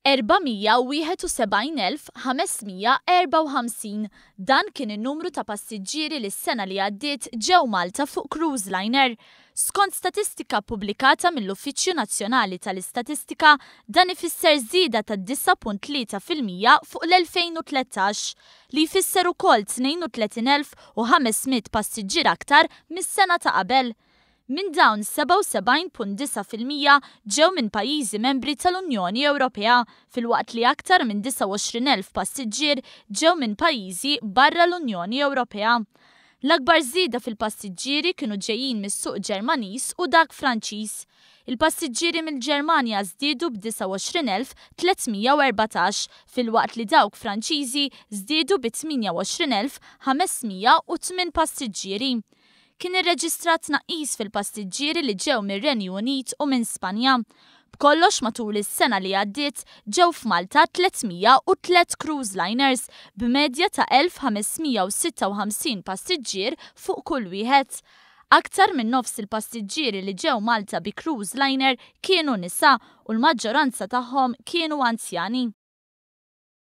471,554, dan kien in-numru ta' passiġġieri li s-sena li għaddiet ġew Malta fuq cruise liner. Skont statistika ppubblikata mill-Uffiċċju Nazzjonali tal-Istatistika, dan ifisser żieda ta' 9.3% fuq l-2013, li jfisser ukoll 32,500 passiġġier aktar mis-sena ta' qabel. Minn dawn, 77.9% ġew minn pajjiżi membri tal-Unjoni Ewropea, filwaqt li aktar minn 29,000 passiġġier ġew minn pajjiżi barra l-Unjoni Ewropea. L-akbar żieda fil-passiġġieri kienu ġejjin mis-suq Ġermaniż u dak Franċiż. Il-passiġġieri mill-Ġermanja żdiedu b'29,314 filwaqt li dawk Franċiżi żdiedu bi 28,508 passiġġieri. Kien irreġistrat tnaqqis fil-passiġġieri li ġew mir-Renju Unit u minn Spanja. B'kollox matul is-sena li għaddiet ġew f'Malta 303 cruise liners b'medja ta' 1,556 passiġġier fuq kull wieħed. Aktar minn nofs il-passiġġieri li ġew Malta bi cruise liner kienu nisa u l-maġġoranza tagħhom kienu anzjani.